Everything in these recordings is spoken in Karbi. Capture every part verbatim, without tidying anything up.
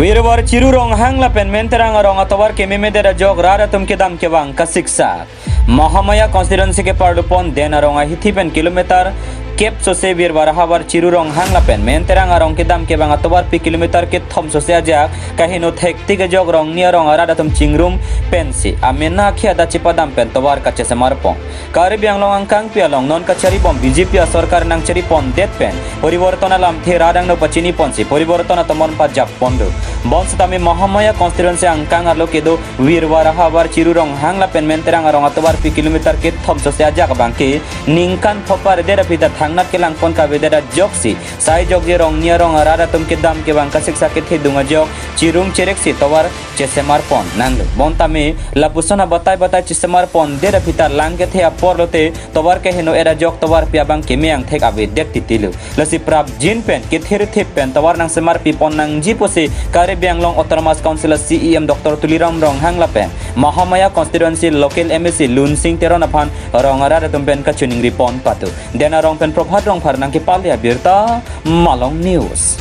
Virwar Chiru Ronghang lapen Menterang arong atovar kememedet ajok rat atum kedam kevang kasiksak. Mahamaya constituency keparlupon Den arong ahithi pen kilometer kep sose Virwar ahavar Chiru Ronghang lapen Menterang arong kedam kevang atovarpi kilometer kethom sose ajak kaheno thektik ajok Rongni arong arat atum chingrum pensi amena akhei adat chepadam pen tovar kachesemarpon. Karbi Anglong angkangpi along non kacharibom B J P asorkar nangcharipondet pen poriborton alamthe rat angno pachiniponsi poriborton atomon pajapponlo. Bonsetame Mahamaya constituency angkang arlo kedo Virwar ahavar Chiru Ronghang lapen Menterang arong atovarpi kilometer kethom sose ajak abangke ningkan phopardet aphi ta thangnat kelangpon kavedet ajoksi sai jokje Rongni arong arat atum kedam kevang kasiksak kethedung ajok chirung chereksi tovar chesemarpon nanglo. Bonsetame lapuson abatai batai chesemarpondet aphi ta lang kethe apor lote tovar keheno-et ajok tovarpi abang keme angthek avedet titilo. Lasi prapjin pen kethirthip pen tovar nangsemarpipon nangji pusi Karbi Anglong Autonomous Council a C E M Doctor Tuliram Ronghang lapen Mahamaya constituency local M A C Lunsing Teron aphan rong arat atum pen kachiningripon patu. Den arong pen Prabhat Rongphar nangkepale abirta, Malong News.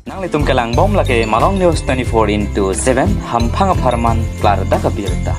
Nanglitum kelangbom lake Malong News twenty-four into seven, hamphang apharman klardak abirta.